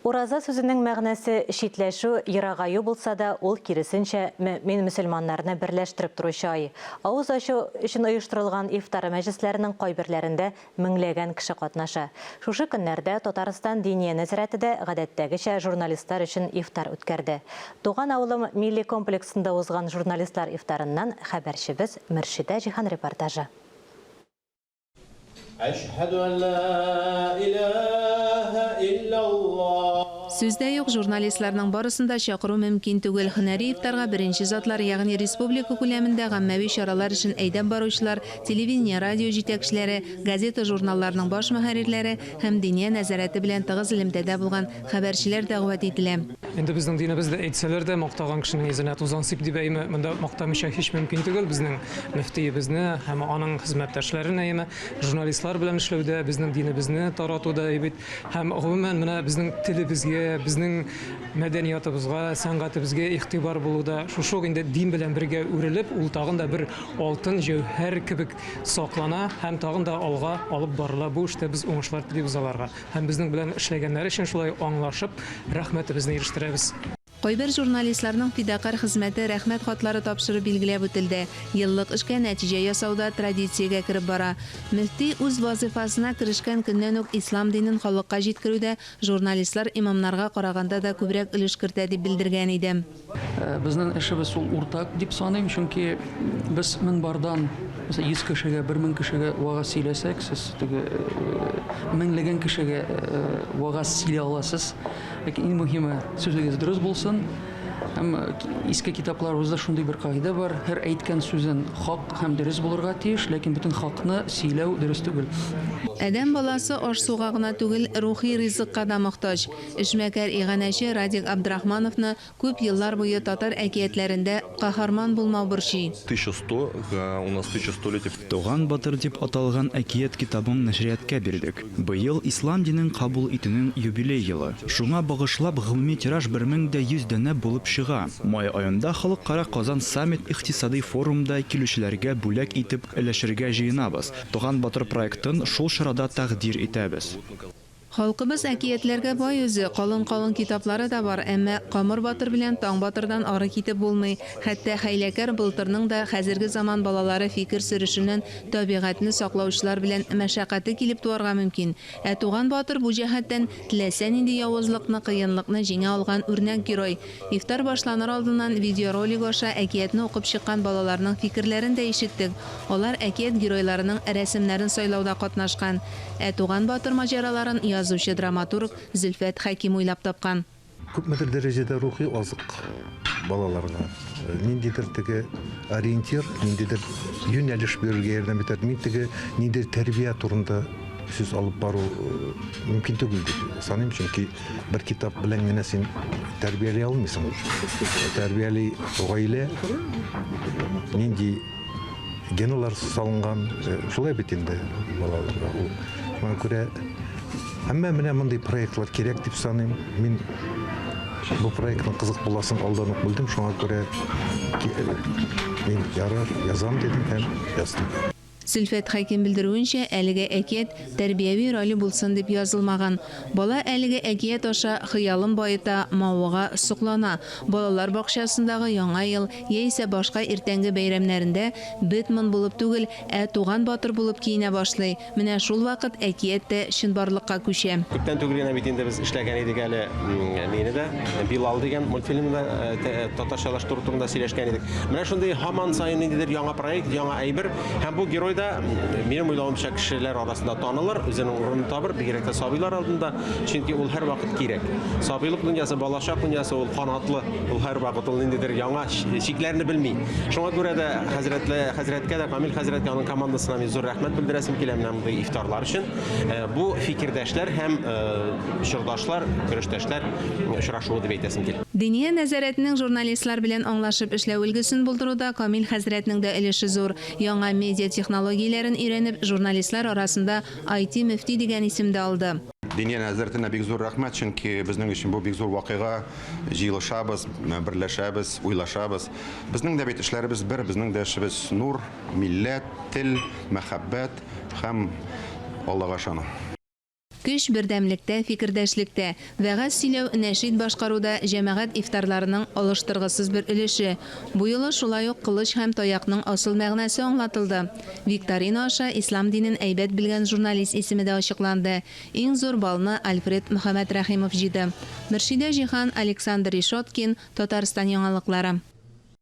Ураза сүзенең мәгънәсе читләшү, ерагаю булса да, ул, киресенчә, мөэмин-мөселманнарны берләштереп торучы ай. Авыз ачу өчен оештырылган ифтар мәҗлесләренең кайберләрендә меңләгән кеше катнаша. Шушы көннәрдә Татарстан Диния нәзарәте дә гадәттәгечә журналистлар өчен ифтар үткәрде. Туган авылым милли комплексында узган журналистлар ифтарыннан хәбәрчебез Мөршидә Җиһан репортажы. Әшһәдү ән лә иләһә илляллаһ. Сүз дә юк, журналистларның барысын да чакыру мөмкин түгел. Һөнәри ифтарга беренче затлар, ягъни республика күләмендә гаммәви чаралар эшен әйдәп баручылар, телевидение, радио җитәкчеләре, газета-журналларның баш мөхәррирләре һәм Диния нәзарәте белән тыгыз элемтәдә булган хәбәрчеләр дәгъват ителә. Инде безнең динебездә әйтсәләр дә, мактаган кешенең йөзенә тузан сип дип әйме, монда мактамыйча һич мөмкин түгел. Безнең мөфтиебезне һәм аның хезмәттәшләрен әйеме, журналистлар белән эшләүдә, безнең динебезне таратуда бит һәм гомумән менә безнең телебезгә, безнең мәдәниятыбызга, сәнгатебезгә игътибар булуда шушы ук инде дин белән бергә үрелеп, ул тагын да бер алтын җәүһәр кебек саклана һәм тагын да алга алып барыла. Бу эштә без уңышлар телибез аларга һәм безнең белән эшләгәннәре өчен шулай аңлашып, рәхмәтебезне ирештерәбез. Кайбер журналистларның фидакарь хезмәте Рәхмәт хатлары тапшырып билгеләп үтелде. Еллык эшкә нәтиҗә ясау да традициягә кереп бара. Мөфти үз вазыйфасына керешкән көннән үк ислам динен халыкка җиткерүдә журналистлар имамнарга караганда да күбрәк өлеш кертә дип белдергән иде. Безнең эшебез ул уртак дип саныйм, чөнки без мөнбардан, мәсәлән, 100 кешегә, 1000 кешегә вәгазь сөйләсәк, сез теге меңләгән кешегә вәгазь сөйли аласыз. Ләкин иң мөһиме, сүзегез дөрес булсын. Һәм иске китапларыбызда шундый бер кагыйдә бар, һәр әйткән сүзен хак һәм дөрес булырга тиеш, ләкин бөтен хакны сөйләү дөрес түгел. Адәм баласы аш-суга гына түгел, рухи ризыкка да мохтаҗ. Эшмәкәр иганәче Радик Абдрахмановны Күп еллар буе татар әкиятләрендә каһарман булмау борчый. 1100, у нас 1100 летие. Туган батыр дип аталган әкият китабын нәшриятка бирдек. Быел ислам динен кабул итүнең юбилей елы. Шуңа багышлап гомуми тираж 1100 данә булып чыга. Май аенда Халыкара Казан Саммит икътисадый форумда килүчеләргә бүләк итеп өләшергә җыенабыз. Туган батыр проектын шул чарада тәкъдир итәбез. Халкыбыз әкиятләргә бай үзе, калын-калын китаплары да бар, әмма Камыр батыр белән Таң батырдан ары китеп булмый. Хәтта хәйләкәр Былтырның да хәзерге заман балалары фикер сөрешеннән табигатьне саклаучылар белән мәшәкате килеп туарга мөмкин. Ә Туган батыр бу җәһәттән теләсә нинди явызлыкны, кыенлыкны җиңә алган үрнәк герой. Ифтар башланыр алдыннан видеоролик аша әкиятне укып чыккан балаларның фикерләрен дә ишеттек. Алар әкият геройларының рәсемнәрен сайлауда катнашкан. Ә Туган батыр маҗараларын язучы-драматург Зөлфәт Хәким уйлап тапкан. Күпмедер дәрәҗәдә рухи азык балаларга, ниндидер теге ориентир, ниндидер юнәлеш бирергә ярдәм итәр. Мин теге ниндидер тәрбия турында сүз алып бару мөмкин түгел дип саныйм, чөнки бер китап белән генә син тәрбияли алмыйсың. Тәрбияли гаилә, нинди геналар салынган, шулай бит инде балаларга ул. Шуңа күрә әмма менә мондый проектлар кирәк дип саныйм. Мин бу проектның кызык буласын алдан ук белдем, шуңа күрә мин ярар, язам дидем һәм яздым. Зөлфәт Хәким белдерүенчә, әлеге әкият тәрбияви роле булсын дип язылмаган. Бала әлеге әкият аша хыялын баета, мавыга, соклана. Балалар бакчасындагы Яңа ел яисә башка иртәнге бәйрәмнәрендә Бэтмен булып түгел, ә Туган батыр булып киенә башлый. Менә шул вакыт әкият тә чынбарлыкка күчә. Күптән түгел генә бит инде без эшләгән идек әле мине дә, Билал дигән мультфильмны да татарчалаштыру турында сөйләшкән идек. Менә шундый һаман саен ниндидер яңа проект, яңа әйбер. Һәм бу герой да, минем уйлавымча, кешеләр арасында танылыр, үзенең урынын табыр, бигрәк тә сабыйлар алдында, чөнки ул һәрвакыт кирәк. Сабыйлык дөньясы, балачак дөньясы ул канатлы, ул һәрвакыт ул ниндидер яңа чикләрне белми. Шуңа күрә дә хәзрәтле, хәзрәткә дә, Камил хәзрәткә, аның командасына мин зур рәхмәт белдерәсем килә менә мондый ифтарлар өчен. Бу фикердәшләр һәм чордашлар, көрәштәшләр очрашуы дип әйтәсем килә. Диния нәзарәтенең журналистлар белән аңлашып эшләү өлгесен булдыруда Камил хәзрәтнең дә өлеше зур. Яңа медиа технологияләрен өйрәнеп, журналистлар арасында IT-мөфти дигән исем дә алды. Диния нәзарәтенә бик зур рәхмәт, чөнки безнең өчен бу бик зур вакыйга. Җыелышабыз, берләшәбез, уйлашабыз. Безнең дә бит эшләребез бер, безнең дә эшебез нур, милләт, тел, мәхәббәт һәм Аллага ышану. Көч, бердәмлектә, фикердәшлектә. Вәгазь сөйләү, нәшид башкару да җәмәгать ифтарларының алыштыргысыз бер өлеше. Бу юлы шулай ук кылыч һәм таякның асыл мәгънәсе аңлатылды. Викторина аша ислам динен әйбәт белгән журналист исеме дә ачыкланды. Иң зур баллны Альфред Мөхәммәтрәхимов җыйды. Мөршидә Җиһан, Александр Решеткин, Татарстан яңалыклары.